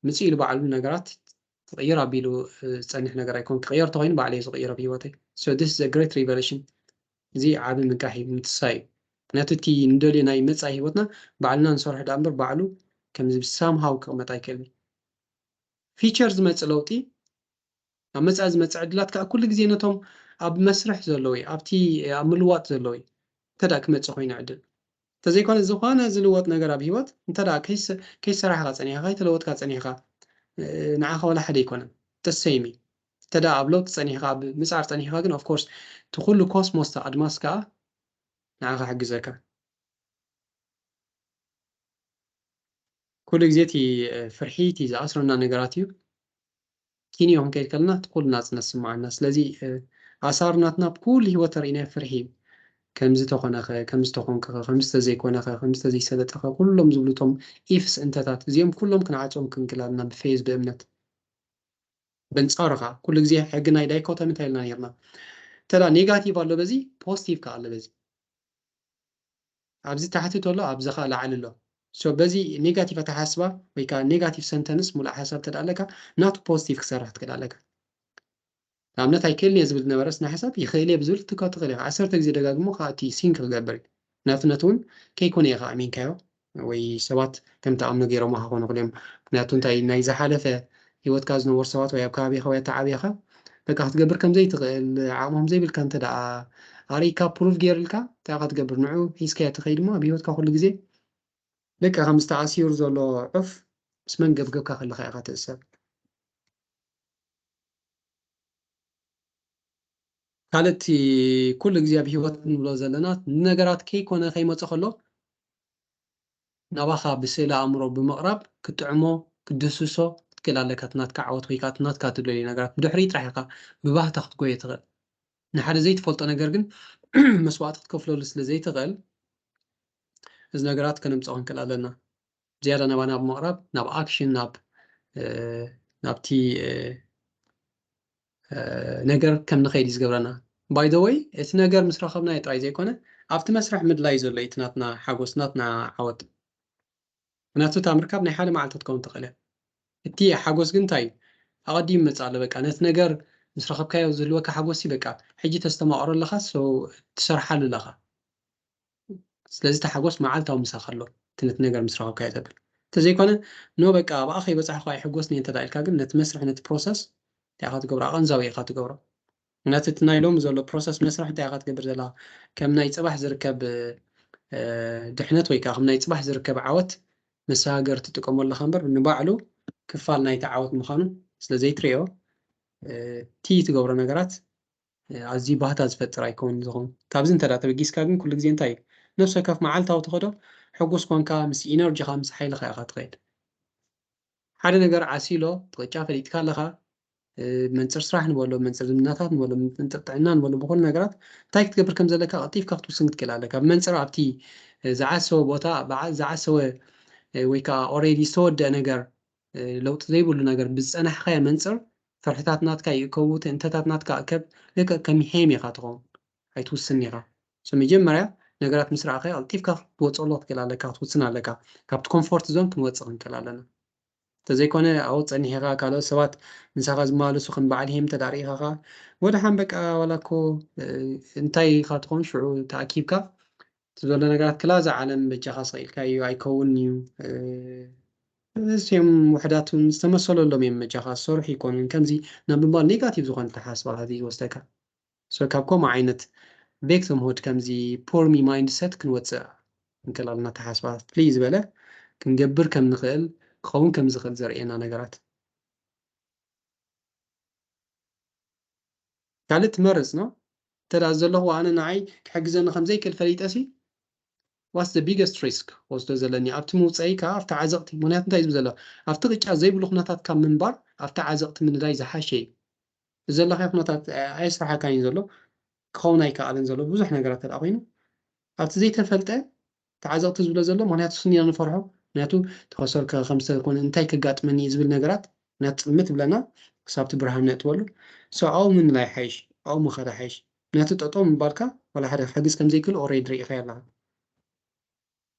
ምፅእ ኢሉ ባዕሉ ነገራት ክቕይር ኣቢሉ ዝፀንሕ ነገር ኣይኮን ክቕየር ተኮይኑ ባዕለይ ዝቕይሮ ብሂወተይ so this is a great revelation እዚ ዓቢ ምንቃሕ እዩ ምትሳይ እዩ ምክንያቱ እቲ ንደልዮ ናይ መፃኢ ሂወትና ባዕልና ንሰርሖ ዳ እምበር ባዕሉ ከምዚ ብሳምሃው ክቕመጥ ኣይክእልን ፊቸር ዝመፅእ ለውጢ ኣብ መፃኢ ዝመፅእ ዕድላት ከዓ ኩሉ ግዜ ነቶም ኣብ መስርሕ ዘለዉ ኣብቲ ኣብ ምልዋጥ ዘለዉ እንተዳ ክመፅእ ኮይኑ ዕድል እንተዘይኮነ ዝኾነ ዝልወጥ ነገር ኣብ ሂወት እንተዳ ከይሰራሕካ ፀኒሕካ ከይተለወጥካ ፀኒሕካ ንዓኻ ዋላ ሓደ ኣይኮነን ተሰይሚ እንተዳ ኣብ ለውጢ ፀኒሕካ ኣብ ምፃር ፀኒሕካ ግን ኦፍኮርስ እቲ ኩሉ ኮስሞስ ኣድማስ ከዓ ንዓኻ ሕግዘካ ኩሉ ግዜ እቲ ፍርሒ እቲ ዝኣስረና ነገራት እዩ ኪንዮ ክንከይድ ከለና እቲ ኩሉ ናፅነት ስምዓና ስለዚ ኣሳር ናትና ብኩሉ ሂወት ተርእናዮ ፍርሒ እዩ ከምዚ ተኾነኸ ከምዚ ተኾንክኸ ከምዚ ተዘይኮነኸ ከምዚ ተዘይሰለጠኸ ኩሎም ዝብሉ እቶም ኢፍስ እንተታት እዚኦም ኩሎም ክንዓፅዎም ክንክል ኣለና ብፌዝ ብእምነት በንጻሩ ከዓ ኩሉ ግዜ ሕጊ ናይ ዳይኮቶሚ እንታይ ኢልና ነርና? እንተ ኔጋቲቭ ኣሎ በዚ፣ ፖዚቲቭ ከዓ ኣሎ በዚ። ኣብዚ ታሕቲ ተሎ ኣብዚ ከዓ ላዕሊ ኣሎ። So በዚ ኔጋቲቭ ኣተሓስባ ወይ ከዓ ኔጋቲቭ ሰንተንስ ሙሉእ ሓሳብ እንተ ኣለካ ናቱ ፖዚቲቭ ክሰርሕ ትክእል ኣለካ። ንኣብነት ኣይክእልን እየ ዝብል ዝነበረ ስነ ሓሳብ ይኽእል እየ ብዝብል ትካ ትኽእል ኢኻ። ዓሰርተ ግዜ ደጋግሞ ከዓ እቲ ሲንክ ክገብር እዩ። ምክንያቱ ነቲ እውን ከይኮነ ኢኻ ኣሚንካዮ ወይ ሰባት ከም ተኣምኖ ገይሮም ክኾኑ ክልዮም። ምክንያቱ እንታይ ናይ ዝሓለፈ ህይወትካ ዝነበሩ ሰባት ወይ ኣብ ከባቢኻ ወይ ኣተዓብያኻ በቃ ክትገብር ከም ዘይትኽእል ዓቕሞም ዘይብልካ እንተ ደኣ ኣርእካ ፕሩቭ ገይርልካ እንታይ ኢኻ ትገብር? ንዑ ሒዝካዮ ትኸይድ እሞ ኣብ ህይወትካ ኩሉ ግዜ በቃ ከም ዝተኣሲሩ ዘሎ ዑፍ ምስ መንገብገብካ ከለኻ ኢኻ ትእሰር። ካልእ እቲ ኩሉ ግዜ ኣብ ህይወት ንብሎ ዘለና ንነገራት ከይኮነ ከይመፀ ከሎ ናባኻ ብስእሊ ኣእምሮ ብምቕራብ ክትጥዕሞ ክትድህስሶ ክትክእል ኣለካ። እቲ ናትካ ዓወት ወይ ከዓ እቲ ናትካ ትደልዮ ነገራት ብድሕሪ ጥራሕ ኢኻ ብባህታ ክትጎዮ ትኽእል። ንሓደ ዘይትፈልጦ ነገር ግን መስዋእቲ ክትከፍለሉ ስለ ዘይትኽእል እዚ ነገራት ከነምፅኦ ክንክእል ኣለና። ዝያዳ ናባና ብምቕራብ ናብ ኣክሽን ናብ ናብቲ ነገር ከም ንኸይድ እዩ ዝገብረና። ባይ ዘ ወይ እቲ ነገር ምስ ረኸብናዮ ጥራይ ዘይኮነ ኣብቲ መስርሕ ምድላይ ዘሎ እዩ እቲ ናትና ሓጎስ ናትና ዓወት። ምክንያቱ እታ ምርካብ ናይ ሓደ መዓልቲ ክትከውን ትኽእል እያ። እቲ ሓጎስ ግን እንታይ እዩ? ኣቐዲሙ ይመፅእ ኣሎ። በቃ ነቲ ነገር ምስ ረኸብካዮ ዝህልወካ ሓጎስ በቃ ሕጂ ተስተማቕሮ ኣለኻ፣ ትሰርሓሉ ኣለኻ። ስለዚ እቲ ሓጎስ መዓልታዊ ምሳኻ ኣሎ፣ እቲ ነቲ ነገር ምስ ረኸብካዮ ዘብል። እንተዘይኮነ ኖ በቃ ኣብኣ ከይበፃሕኩ ኣይሕጎስን እየ እንተ ኢልካ ግን ነቲ መስርሕ ነቲ ፕሮሰስ እንታይ ኢኻ ትገብሮ? ኣቐንዛዊ ኢኻ ትገብሮ። ምክንያቱ እቲ ናይ ሎሚ ዘሎ ፕሮሰስ መስርሕ እንታይ ኢኻ ትገብር ዘለኻ? ከም ናይ ፅባሕ ዝርከብ ድሕነት ወይ ከዓ ከም ናይ ፅባሕ ዝርከብ ዓወት መሰጋገሪ ትጥቀመሉ ኣለኻ እምበር ንባዕሉ ክፋል ናይቲ ዓወት ምዃኑ ስለ ዘይትሪኦ እቲ ትገብሮ ነገራት ኣዝዩ ባህታ ዝፈጥር ኣይከውን ዝኸውን። ካብዚ እንተ ተበጊስካ ግን ኩሉ ግዜ እንታይ እዩ ነፍሲ ወከፍ መዓልታዊ ትኸዶ ሕጉስ ኮንካ ምስ ኢነርጂኻ ምስ ሓይልኻ ኢኻ ትኸይድ። ሓደ ነገር ዓሲሎ እቲ ቅጫ ፈሊጥካ ኣለኻ። መንፅር ስራሕ ንበሎ፣ መንፅር ዝምድናታት ንበሎ፣ መንፅር ጥዕና ንበሎ፣ ብኩሉ ነገራት እንታይ ክትገብር ከም ዘለካ ቀልጢፍካ ክትውስን ክትክእል ኣለካ። ብመንፅር ኣብቲ ዝዓሰወ ቦታ ዝዓሰወ ወይ ከዓ ኦሬዲ ዝተወደአ ነገር ለውጢ ዘይብሉ ነገር ብዝፀናሕካዮ መንፅር ፍርሕታት ናትካ ይእከቡ፣ ትእንተታት ናትካ እከብ ልክዕ ከም ሄም ኢኻ ትኸውን። ኣይትውስን ኢኻ። መጀመርያ ነገራት ምስ ረኣኻዮ ቀልጢፍካ ክትወፀሉ ክትክእል ኣለካ፣ ክትውስን ኣለካ። ካብቲ ኮምፎርት ዞን ክንወፅእ ክንክእል ኣለና። እንተዘይኮነ ኣብኡ ፀኒሕኻ ካልኦት ሰባት ምሳኻ ዝመላለሱ ከም በዓል ሄም እንተ ደኣ ርኢኻ ኸዓ ወድሓን በቃ ዋላ እኮ እንታይ ኢኻ ትኸውን ሽዑ ተኣኪብካ እቲ ዘሎ ነገራት ክላ እዛ ዓለም በጃኻ ስቕ ኢልካዮ ኣይከውንን እዩ። እዚኦም ውሕዳት እውን ዝተመሰለሎም እዮም በጃኻ ዝሰርሑ ኣይኮኑን። ከምዚ ናብ ምባል ኔጋቲቭ ዝኾነ ኣተሓሳስባታት እዩ ዝወስደካ። So ካብ ከምኡ ዓይነት ቪክቲምሁድ ከምዚ ፑር ሚ ማይንድሰት ክንወፅእ ክንክእል ኣለና። ኣተሓሳስባ ፍልይ ዝበለ ክንገብር ከም ንኽእል ክኸውን ከም ዝኽእል ዘርእየና ነገራት ካልእ ትመርጽ ነው። እንተ ደኣ ዘለኹ ኣነ ንዓይ ክሕግዘኒ ከም ዘይክእል ፈሊጠ ሲ what's the biggest risk ወስዶ ዘለኒ ኣብቲ ምውፀይ ከዓ ኣብቲ ዓዘቕቲ ምክንያቱ እንታይ ዝብል ዘሎ ኣብቲ ቅጫ ዘይብሉ ኩነታት ካብ ምንባር ኣብቲ ዓዘቕቲ ምንዳይ ዝሓሸ እዩ። ዘለኻዮ ኩነታት ኣየስራሓካን እዩ ዘሎ ክኸውን ኣይከኣልን ዘሎ ብዙሕ ነገራት ተደኣ ኮይኑ ኣብቲ ዘይተፈልጠ ተዓዘቕቲ ዝብሎ ዘሎ ምክንያቱ ስኒና ንፈርሖ ምክንያቱ ተኸሰር ከምዝተኮነ እንታይ ከጋጥመኒ እዩ ዝብል ነገራት ምክንያቱ ፅልምት ብለና ክሳብቲ ብርሃን ነእትወሉ ሰብኣዊ ምንላይ ሓይሽ ኣብኡ ምኸዳ ሓይሽ ምክንያቱ ጠጠው ምባልካ ዋላ ሓደ ክሕግዝ ከምዘይክእል ኦሬድ ርኢኻ ኣለኻ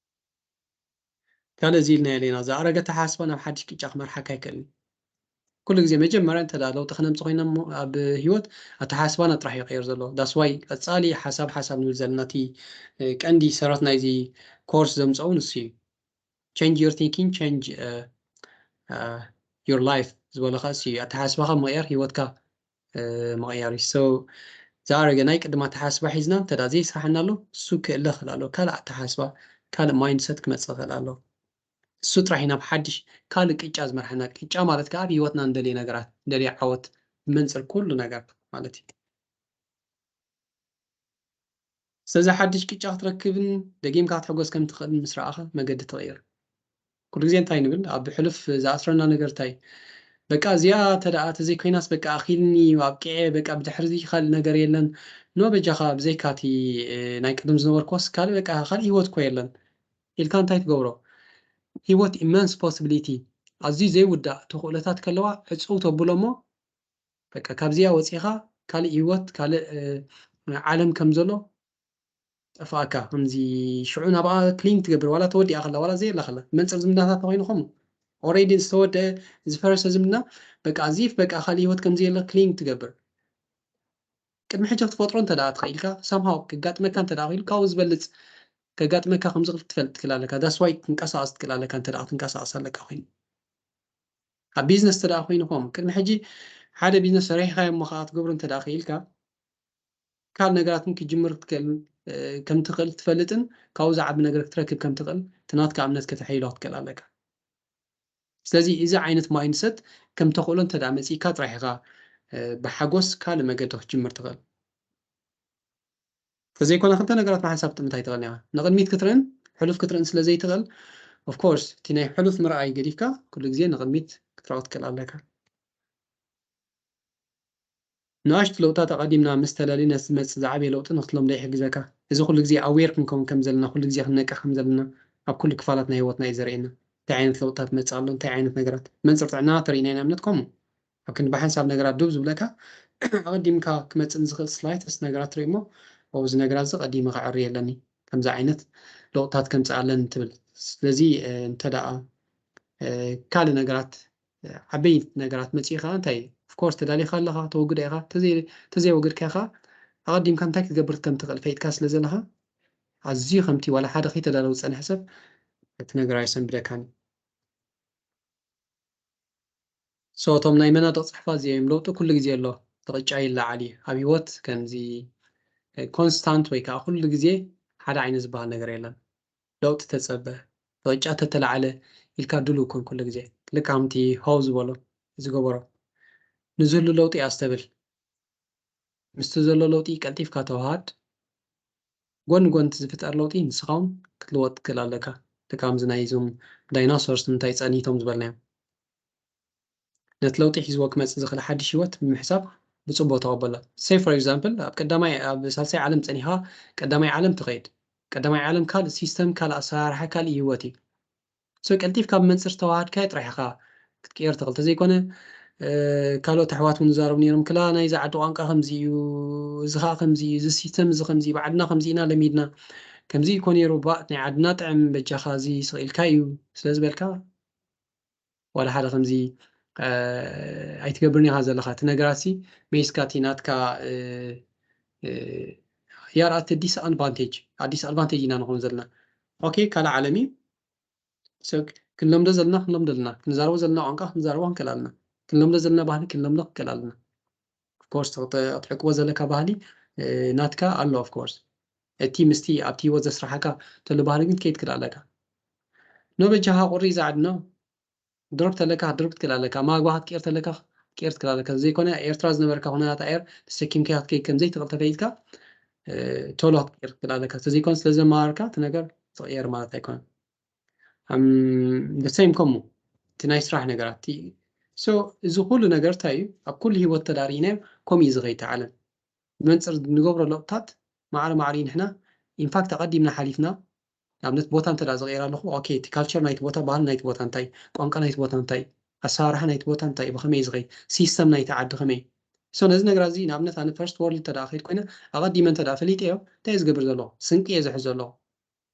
ካልእ እዚ ኢልናዮ ኣለና ዝኣረገ ተሓስባ ናብ ሓድሽ ቅጫ ክመርሓካ ኣይክእልን ኩሉ ግዜ መጀመርያ እንተ ለውጢ ክነምፅ ኮይና ኣብ ሂወት ኣተሓስባና ጥራሕ ይቀየር ዘሎ that's why ቀፃሊ ሓሳብ ሓሳብ ንብል ዘለና እቲ ቀንዲ ሰረት ናይዚ ኮርስ ዘምፀኡ ንሱ እዩ change your thinking change your life ዝበሎ ከዓ እሱ እዩ ኣተሓስባካ ምቅያር ሂወትካ ምቕያር እዩ so ዝኣረገ ናይ ቅድም ኣተሓስባ ሒዝና እንተ ዘይስራሕና ኣሎ እሱ ክእለ ክእል ኣሎ ካልእ ኣተሓስባ ካልእ ማይንድሰት ክመፅእ ክእል ኣሎ እሱ ጥራሕ እዩ ናብ ሓድሽ ካልእ ቅጫ ዝመርሓና ቅጫ ማለት ከዓ ኣብ ሂወትና ንደልዮ ነገራት ንደልዮ ዓወት ንመንፅር ኩሉ ነገር ማለት እዩ ስለዚ ሓድሽ ቅጫ ክትረክብን ደጊምካ ክትሕጎስ ከም ትኽእልን ምስ ረኣኻ መገዲ ትቕይር። ኩሉ ግዜ እንታይ ንብል ኣብ ሕሉፍ ዝኣስረና ነገር እንታይ በቃ እዚኣ ተደኣ ተዘይኮይናስ በቃ ኣኺልኒ እዩ ኣብቂዐ በቃ ብድሕሪ እዚ ካልእ ነገር የለን ኖ በጃኻ ብዘይካ እቲ ናይ ቅድም ዝነበርኩዎስ ካልእ በቃ ካልእ ሂወት እኮ የለን ኢልካ እንታይ ትገብሮ ሂወት ኢመንስ ፖስብሊቲ ኣዝዩ ዘይውዳእ ተኽእሎታት ከለዋ ዕፅው ተብሎ እሞ በቃ ካብዚኣ ወፂኻ ካልእ ህይወት፣ ካልእ ዓለም ከም ዘሎ ጠፋእካ። ከምዚ ሽዑ ናብኣ ክሊንግ ትገብር፣ ዋላ ተወዲኣ ከላ ዋላ ዘየላ ከላ። መንፅር ዝምድናታት ተኮይኑ ከምኡ ኦሬዲ ዝተወደአ ዝፈረሰ ዝምድና በቃ ኣዚፍ በቃ ካልእ ህይወት ከም ዘየለ ክሊንግ ትገብር። ቅድሚ ሕጂ ክትፈጥሮ እንተ ደኣ ትኽኢልካ፣ ሳምሃው ከጋጥመካ እንተ ደኣ ክኢሉ ካብኡ ዝበልፅ ከጋጥመካ ከም ዝኽእል ክትፈልጥ ትክእል ኣለካ። ዳስ ዋይ ክትንቀሳቐስ ትክእል ኣለካ እንተ ደኣ ክትንቀሳቐስ ኣለካ ኮይኑ። ኣብ ቢዝነስ እንተ ደኣ ኮይኑ ከምኡ ቅድሚ ሕጂ ሓደ ቢዝነስ ሰሪሕካዮ እሞ ከዓ ክትገብሮ እንተ ደኣ ክኢልካ ካልእ ነገራትን ክትጅምር ትክእል ከም ትክእል ትፈልጥን ካብኡ ዝዓቢ ነገር ክትረክብ ከም ትክእል እቲ ናትካ እምነት ከተሐይሎ ክትክእል ኣለካ። ስለዚ እዚ ዓይነት ማይንድሰት ከም ተኽእሎ እንተ ደኣ መጺእካ ጥራሕ ኢኻ ብሓጎስ ካልእ መገዲ ክትጅምር ትኽእል። ተዘይኮነ ክልተ ነገራት ንሓንሳብ ትጥምት ኣይትኽእልን ኢኻ። ንቕድሚት ክትርእን ሕሉፍ ክትርእን ስለ ዘይትኽእል ኦፍኮርስ እቲ ናይ ሕሉፍ ምርኣይ ገዲፍካ ኩሉ ግዜ ንቕድሚት ክትረኦ ክትክእል ኣለካ። ንኣሽቱ ለውጥታት ኣቐዲምና ምስ ተለሊና ዝመጽእ ዝዓበየ ለውጢ ንክትለምዶ ይሕግዘካ። እዚ ኩሉ ግዜ ኣዌር ክንከውን ከም ዘለና፣ ኩሉ ግዜ ክንነቅሕ ከም ዘለና ኣብ ኩሉ ክፋላት ናይ ህይወትና እዩ ዘርእየና። እንታይ ዓይነት ለውጥታት መጽእ ኣሎ፣ እንታይ ዓይነት ነገራት መንጽር ጥዕና ተርእና ኢና እምነት ከምኡ ኣብ ክንዲ ብሓንሳብ ነገራት ዱብ ዝብለካ ኣቐዲምካ ክመጽእ ንዝኽእል ስላይተስ ነገራት ትርኢ እሞ እዚ ነገራት እዚ ቀዲመ ከዕሪ የለኒ ከምዚ ዓይነት ለውጥታት ከምጽእ ኣለኒ ትብል። ስለዚ እንተ ደኣ ካልእ ነገራት ዓበይቲ ነገራት መጺኡ ከዓ እንታይ ኦፍኮርስ ተዳሊኻ ኣለኻ ተወግዶ ኢኻ። ተዘይወገድካ ኢኻ ኣቐዲምካ እንታይ ክትገብር ከም ትኽእል ፈይጥካ ስለ ዘለኻ ኣዝዩ ከምቲ ዋላ ሓደ ከይተዳለወ ዝጸንሐ ሰብ እቲ ነገር ኣይሰንብደካን እዩ። ሶ እቶም ናይ መናድቕ ጽሕፋት እዚኦም ለውጢ ኩሉ ግዜ ኣሎ። እቲ ቅጫ ይለዓል እዩ። ኣብ ህይወት ከምዚ ኮንስታንት ወይ ከዓ ኩሉ ግዜ ሓደ ዓይነት ዝበሃል ነገር የለን። ለውጢ ተጸበ። እቲ ቅጫ ተተለዓለ ኢልካ ድሉው ኩን ኩሉ ግዜ። ልክዕ ከምቲ ሆው ዝበሎ ዝገበሮ ንዝህሉ ለውጢ ኣስተብል። ምስቲ ዘሎ ለውጢ ቀልጢፍካ ተዋሃድ። ጎን ጎን እቲ ዝፍጠር ለውጢ ንስኻ እውን ክትልወጥ ትክእል ኣለካ። ልክዕ ከምዚ ናይ እዞም ዳይናሶርስ ንምንታይ ጸኒቶም ዝበልናዮም። ነቲ ለውጢ ሒዝዎ ክመጽእ ዝኽእል ሓድሽ ህይወት ብምሕሳብ ብጽቡቕ ተቐበሎ። ሰይ ፎር ኤግዛምፕል ኣብ ቀዳማይ ኣብ ሳልሳይ ዓለም ጸኒኻ ቀዳማይ ዓለም ትኸይድ። ቀዳማይ ዓለም ካልእ ሲስተም፣ ካልእ ኣሰራርሓ፣ ካልእ ህይወት እዩ። ሶ ቀልጢፍካ ብመንጽር ዝተዋሃድካዮ ጥራሕ ኢኻ ክትቅየር ትኽእል። ተዘይኮነ ካልኦት ኣሕዋት እውን ዝዛረቡ ነይሮም ክላ ናይዚ ዓዲ ቋንቋ ከምዚ እዩ፣ እዚ ከዓ ከምዚ እዩ፣ እዚ ሲስተም እዚ ከምዚ እዩ፣ ብዓድና ከምዚ ኢና ለሚድና ከምዚ እኮ ነይሩ ባእ ናይ ዓድና ጥዕም በጃኻ እዚ ስቕ ኢልካ እዩ ስለ ዝበልካ ዋላ ሓደ ከምዚ ኣይትገብርን ኢኻ ዘለኻ እቲ ነገራት ሲ መይስካ እቲ ናትካ ያር ኣት ዲስኣድቫንቴጅ ኣዲስኣድቫንቴጅ ኢና ንኸውን ዘለና ኦኬ ካልእ ዓለም እዩ ክንለምዶ ዘለና ክንለምዶ ኣለና ክንዛረቦ ዘለና ቋንቋ ክንዛረቦ ክንክእል ኣለና ክንለምዶ ዘለና ባህሊ ክንለምዶ ክንክእል ኣለና ኦፍኮርስ ትዕቅቦ ዘለካ ባህሊ ናትካ ኣሎ ኦፍኮርስ እቲ ምስቲ ኣብቲ ህይወት ዘስራሓካ ተሉ ባህሊ ግን ከይትክእል ኣለካ ኖ በጃኻ ቁሪ ዛዕድ ኖ ድሮፕ ተለካ ድሮፕ ትክእል ኣለካ ማግባ ክትቅር ተለካ ክትቅር ትክእል ኣለካ ዘይኮነ ኤርትራ ዝነበርካ ኩነታት ኣየር ተሰኪምካ ክትከይድ ከምዘይትኽእል ተፈይጥካ ቶሎ ክትቅር ትክእል ኣለካ ተዘይኮነ ስለዘመሃርካ እቲ ነገር ትቕየር ማለት ኣይኮነን ሰይም ከሙ እቲ ናይ ስራሕ ነገራት so እዚ ኩሉ ነገር እንታይ እዩ ኣብ ኩሉ ህይወት ተዳሪእናዮ ከምኡ እዩ ዝኸይድ ዓለም ብመንፅር ንገብሮ ለውጥታት ማዕረ ማዕረ እዩ ንሕና ኢንፋክት ኣቐዲምና ሓሊፍና ንኣብነት ቦታ እንተ ዝቐየር ኣለኹ ኦኬ እቲ ካልቸር ናይቲ ቦታ ባህል ናይቲ ቦታ እንታይ ቋንቋ ናይቲ ቦታ እንታይ ኣሰራርሓ ናይቲ ቦታ እንታይ ብኸመይ ዝኸይድ ሲስተም ናይቲ ዓዲ ከመይ so ነዚ ነገራት እዚ ንኣብነት ኣነ ፈርስት ወርልድ እንተ ከይድ ኮይነ ኣቐዲመ እንተ ፈሊጠዮ እንታይ ዝገብር ዘለኹ ስንቂ እየ ዝሕዝ ዘለኹ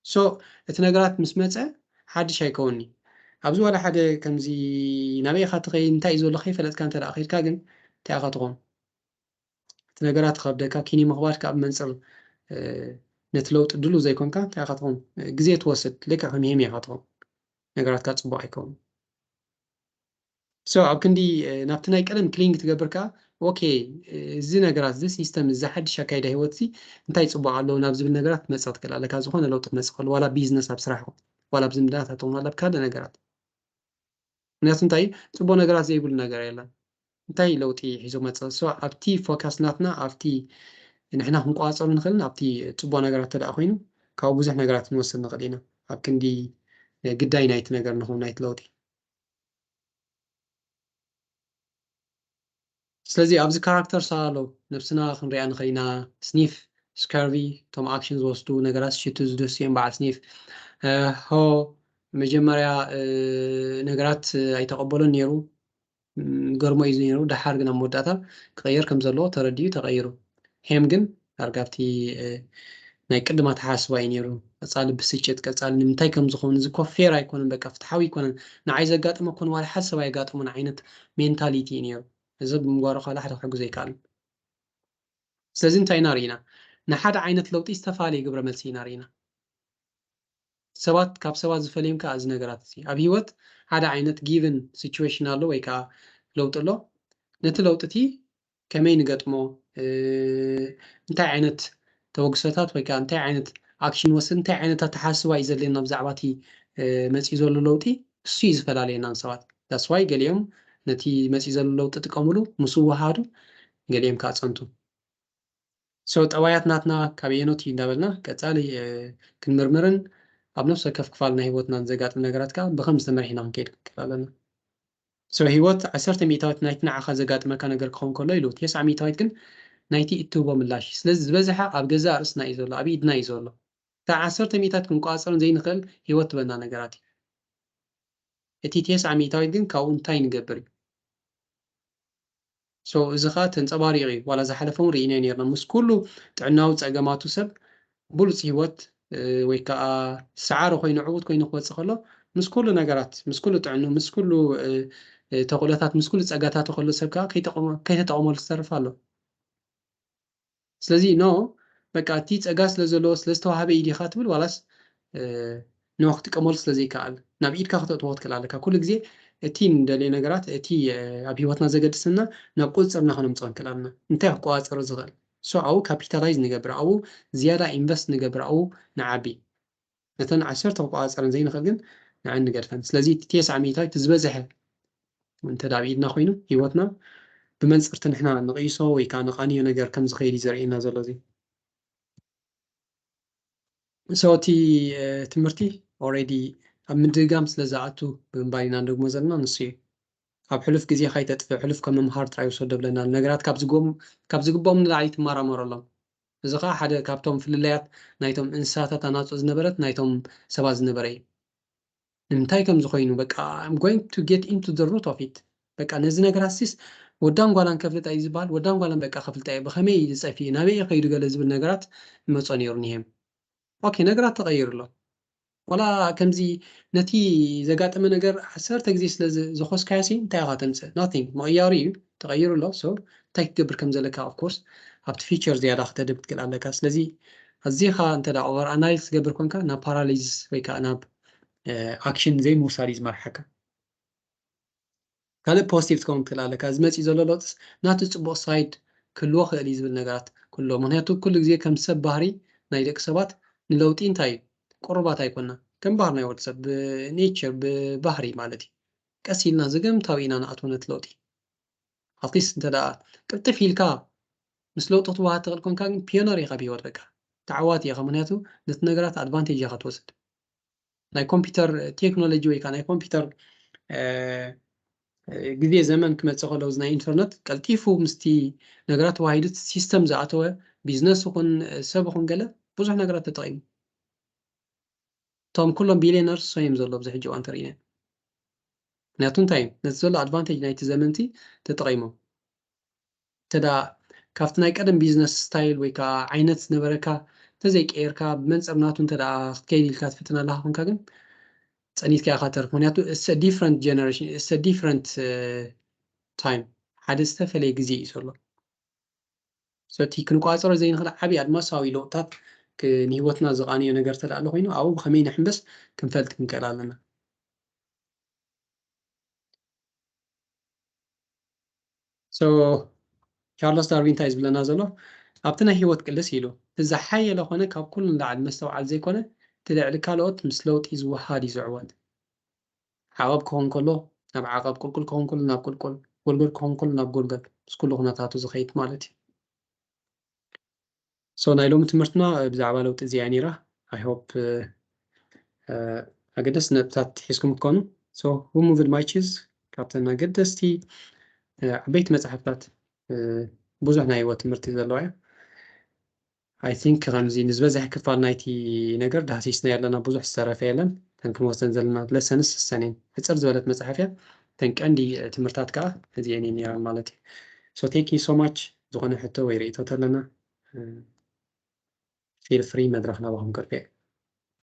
so እቲ ነገራት ምስ መፀ ሓድሽ ኣይከውኒ ኣብዚ ዋላ ሓደ ከምዚ ናበይ ኢኻ ትኸይድ እንታይ እዩ ዘሎ ከይፈለጥካ እንተ ከይድካ ግን እንታይ ኢኻ ትኾን እቲ ነገራት ከብደካ ኪኒ ምኽባድካ ኣብ መንፅር ነቲ ለውጢ ድሉ ዘይኮንካ እንታይ ኢኻ ትኾን ግዜ ትወስድ ልክዕ ከም ሄም ኢኻ ትኾን ነገራትካ ፅቡቅ ኣይከውን so ኣብ ክንዲ ናብቲ ናይ ቀደም ክሊንግ ትገብር ከዓ ኦኬ እዚ ነገራት እዚ ሲስተም እዚ ሓድሽ ኣካይዳ ህይወት እዚ እንታይ ፅቡቅ ኣለዎ ናብ ዝብል ነገራት ትመፅእ ትክእል ኣለካ ዝኾነ ለውጢ ክመፅእ ከሉ ዋላ ቢዝነስ ኣብ ስራሕ ዋላ ኣብ ዝምድናታት ዋላ ኣብ ካልእ ነገራት ምክንያቱ እንታይ ፅቡቅ ነገራት ዘይብሉ ነገር የለን እንታይ ለውጢ ሒዞ መፅእ so ኣብቲ ፎካስ ናትና ኣብቲ ንሕና ክንቆፃፀሩ ንኽእልን ኣብቲ ፅቡቅ ነገራት ተደኣ ኮይኑ ካብኡ ብዙሕ ነገራት ክንወስድ ንኽእል ኢና ኣብ ክንዲ ግዳይ ናይቲ ነገር ንኸውን ናይቲ ለውጢ ስለዚ ኣብዚ ካራክተር ሳሎ ነብስና ክንሪኣ ንኽእል ኢና ስኒፍ ስከርቪ እቶም ኣክሽን ዝወስዱ ነገራት ሽቱ ዝድህሱ እዮም በዓል ስኒፍ ሆ መጀመርያ ነገራት ኣይተቐበሎን ነይሩ ገርሞ እዩ ነይሩ። ደሓር ግን ኣብ መወዳእታ ክቐየር ከም ዘለዎ ተረዲኡ ተቐይሩ። ሄም ግን ዳርጋ ኣብቲ ናይ ቅድም ኣተሓሳስባ እዩ ነይሩ። ቀፃሊ ብስጭት፣ ቀፃሊ ንምንታይ ከም ዝኾኑ፣ እዚ እኮ ፌር ኣይኮነን፣ በቃ ፍትሓዊ ኣይኮነን፣ ንዓይ ዘጋጥመ ኮን ዋላ ሓሰብ ኣይጋጥሙን ዓይነት ሜንታሊቲ እዩ ነይሩ። እዚ ብምግባሩ ካላ ሓደ ክሕግዞ ኣይከኣልን። ስለዚ እንታይ ኢና ርኢና? ንሓደ ዓይነት ለውጢ ዝተፈላለየ ግብረ መልሲ ኢና ርኢና። ሰባት ካብ ሰባት ዝፈልዮም ከዓ እዚ ነገራት እዚ ኣብ ህይወት ሓደ ዓይነት ጊቨን ሲቹዌሽን ኣሎ ወይ ከዓ ለውጢ ኣሎ። ነቲ ለውጢ እቲ ከመይ ንገጥሞ፣ እንታይ ዓይነት ተበግሶታት ወይ ከዓ እንታይ ዓይነት ኣክሽን ወስድ፣ እንታይ ዓይነት ኣተሓስባ እዩ ዘለና ብዛዕባ እቲ መፂኡ ዘሎ ለውጢ፣ እሱ እዩ ዝፈላለየና ንሰባት። ዳስዋይ ገሊኦም ነቲ መፂኡ ዘሎ ለውጢ ጥቀምሉ ምስ ውሃዱ፣ ገሊኦም ከዓ ፀንቱ። ሶ ጠባያት ናትና ካብ የኖት እዩ እንዳበልና ቀፃሊ ክንምርምርን ኣብ ነፍሲ ወከፍ ክፋል ናይ ህይወትና ዘጋጥም ነገራት ከዓ ብከም ዝተመርሒና ክንከይድ ክንክእል ኣለና። ሶ ህይወት ዓሰርተ ሚእታዊት ናይቲ ንዓኻ ዘጋጥመካ ነገር ክኸውን ከሎ ኢሉ፣ ተስዓ ሚእታዊት ግን ናይቲ እትህቦ ምላሽ። ስለዚ ዝበዝሐ ኣብ ገዛእ ርእስና እዩ ዘሎ፣ ኣብ ኢድና እዩ ዘሎ። እታ ዓሰርተ ሚእታዊት ክንቆፃፀርን ዘይንኽእል ህይወት ትበና ነገራት እዩ። እቲ ተስዓ ሚእታዊት ግን ካብኡ እንታይ ንገብር እዩ። ሶ እዚ ከዓ ተንፀባሪቑ እዩ። ዋላ ዝሓለፈ እውን ርኢናዮ ነርና። ምስ ኩሉ ጥዕናዊ ፀገማቱ ሰብ ብሉፅ ህይወት ወይ ከዓ ሰዓሪ ኮይኑ ዕዉት ኮይኑ ክወፅእ ከሎ ምስ ኩሉ ነገራት፣ ምስ ኩሉ ጥዕኑ፣ ምስ ኩሉ ተኽእሎታት፣ ምስ ኩሉ ፀጋታቱ ከሎ ሰብ ከዓ ከይተጠቐመሉ ዝተርፍ ኣሎ። ስለዚ ኖ በቃ እቲ ፀጋ ስለ ዘለዎ ስለ ዝተዋሃበ እዩ ዲኻ ትብል ዋላስ ኖ ክጥቀመሉ ስለ ዘይከኣል ናብ ኢድካ ክተእትዎ ክትክእል ኣለካ። ኩሉ ግዜ እቲ ንደልዮ ነገራት እቲ ኣብ ህይወትና ዘገድሰና ናብ ቁፅፅርና ከነምፅኦ ንክእል ኣለና። እንታይ ክቆፃፀሮ ዝኽእል ሶ ኣብኡ ካፒታላይዝ ንገብር፣ ኣብኡ ዝያዳ ኢንቨስት ንገብር፣ ኣብኡ ንዓቢ። ነተን ዓሰርተ ክቆፃፀረን ዘይንኽእል ግን ንዐን ንገድፈን። ስለዚ እቲ ተስዓ ሚእታዊት ዝበዝሐ እንተ ዳ ኣብ ኢድና ኮይኑ ህይወትና ብመንፅርቲ ንሕና ንቕይሶ ወይ ከዓ ንቓንዮ ነገር ከም ዝኸይድ እዩ ዘርእየና ዘሎ እዚ። ሶ እቲ ትምህርቲ ኦልሬዲ ኣብ ምድግጋም ስለ ዝኣቱ ብምባል ኢና ንደግሞ ዘለና ንሱ እዩ። ካብ ሕሉፍ ግዜ ካይተጥፍእ ሕሉፍ ከም መምሃር ጥራይ ውሰዶ ብለና። ነገራት ካብ ዝግቦም ንላዕሊ ትመራመረሎም። እዚ ከዓ ሓደ ካብቶም ፍልለያት ናይቶም እንስሳታት ኣናፁ ዝነበረት ናይቶም ሰባት ዝነበረ እዩ። ንምንታይ ከም ዝኾይኑ በቃ I'm going to get into the root of it። በቃ ነዚ ነገራት ሲስ ወዳን ጓላን ከፍልጣ እዩ ዝበሃል። ወዳን ጓላን በቃ ከፍልጣ እዩ። ብኸመይ እዩ ዝፀፊ፣ ናበይ እዩ ከይዱ ገለ ዝብል ነገራት ይመፆ ነይሩ ኒሄም። ኦኬ ነገራት ተቐይሩ ኣሎ። ዋላ ከምዚ ነቲ ዘጋጠመ ነገር ዓሰርተ ግዜ ስለ ዝኾስካዮ ሲ እንታይ ኢኻ ተምፅእ? ናቲንግ ምቕያሩ እዩ ተቐይሩ ኣሎ። ሶ እንታይ ክትገብር ከም ዘለካ ኦፍኮርስ ኣብቲ ፊቸር ዝያዳ ክተድብ ክትክእል ኣለካ። ስለዚ ኣዚኻ እንተ ኦቨር ኣናሊዝ ትገብር ኮንካ ናብ ፓራሊሲስ ወይ ከዓ ናብ ኣክሽን ዘይምውሳድ እዩ ዝመርሓካ። ካልእ ፖዚቲቭ ትከውን ትክእል ኣለካ። እዚ መፂኡ ዘሎ ለውጥስ ናቱ ፅቡቅ ሳይድ ክህልዎ ክእል እዩ ዝብል ነገራት ክህልዎ። ምክንያቱ ኩሉ ግዜ ከም ሰብ ባህሪ ናይ ደቂ ሰባት ንለውጢ እንታይ እዩ ቅሩባት ኣይኮና። ከም ባህሪ ናይ ወዲ ሰብ ብኔቸር ብባህሪ ማለት እዩ ቀስ ኢልና ዘገምታዊ ኢና ንኣትዎ ነቲ ለውጢ። ኣትሊስት እንተ ደኣ ቅልጥፍ ኢልካ ምስ ለውጢ ክትወሃድ ትኽእል ኮንካ ግን ፒዮነር ኢኻ ብህይወት በቃ ተዓዋቲ ኢኻ። ምክንያቱ ነቲ ነገራት ኣድቫንቴጅ ኢኻ ትወስድ። ናይ ኮምፒውተር ቴክኖሎጂ ወይ ከዓ ናይ ኮምፒውተር ግዜ ዘመን ክመፅእ ከሎ እዚ ናይ ኢንተርነት ቀልጢፉ ምስቲ ነገራት ተዋሂዱ ሲስተም ዝኣተወ ቢዝነስ ይኹን ሰብ ይኹን ገለ ብዙሕ ነገራት ተጠቒሙ። እቶም ኩሎም ቢሊዮነርስ ሶዮም ዘሎ ኣብዚ ሕጂ እዋን ተርእይና። ምክንያቱ እንታይ እዩ ነቲ ዘሎ ኣድቫንቴጅ ናይቲ ዘመንቲ ተጠቒሞም። እንተ ካብቲ ናይ ቀደም ቢዝነስ ስታይል ወይ ከዓ ዓይነት ዝነበረካ እንተዘይቀየርካ ብመንፅር ናቱ እንተ ክትከይድ ኢልካ ትፍትን ኣለካ ኮንካ ግን ፀኒትካ ኢካ ተርፍ። ምክንያቱ it's a different generation, it's a different time፣ ሓደ ዝተፈለየ ግዜ እዩ ዘሎ። So እቲ ክንቋፀሮ ዘይንኽእል ዓብዪ ኣድማሳዊ ለውጥታት ንህይወትና ዝቃንዮ ነገር ተደኣ ኣሎ ኮይኑ ኣብኡ ብከመይ ንሕንበስ ክንፈልጥ ክንክእል ኣለና። So ቻርለስ ዳርዊን እንታይ ዝብለና ዘሎ ኣብቲ ናይ ህይወት ቅልስ ኢሉ እቲ ዝሓየለ ኮነ ካብ ኩሉ ንላዕሊ መስተውዓል ዘይኮነ እቲ ልዕሊ ካልኦት ምስ ለውጢ ዝወሃድ እዩ ዝዕወት። ዓቐብ ክኾን ከሎ ናብ ዓቐብ፣ ቁልቁል ክኾን ከሎ ናብ ቁልቁል፣ ጎልጎል ክኾን ከሎ ናብ ጎልጎል ምስ ኩሉ ኩነታቱ ዝኸይድ ማለት እዩ። So ናይ ሎሚ ትምህርትና ብዛዕባ ለውጢ እዚኣ ነይራ። I hope ኣገደስቲ ነጥብታት ሒዝኩም ትኮኑ። So Who Moved My Cheese ካብተን ኣገደስቲ ዓበይቲ መፅሓፍታት ብዙሕ ናይ ህይወት ትምህርቲ ዘለዋ እያ። I think ከምዚ ንዝበዝሐ ክፋል ናይቲ ነገር ዳህሲስና ኣለና። ብዙሕ ዝተረፈ የለን። ተን ክንወስደን ዘለና ለሰንስ ሰሰን እየን። ሕፅር ዝበለት መፅሓፍ እያ። እተን ቀንዲ ትምህርታት ከዓ እዚአን እየን ነይረን ማለት እዩ። So thank you so much። ዝኾነ ሕቶ ወይ ርእይቶ ተለና feel free መድረኽ ናባኹም ክርክብ።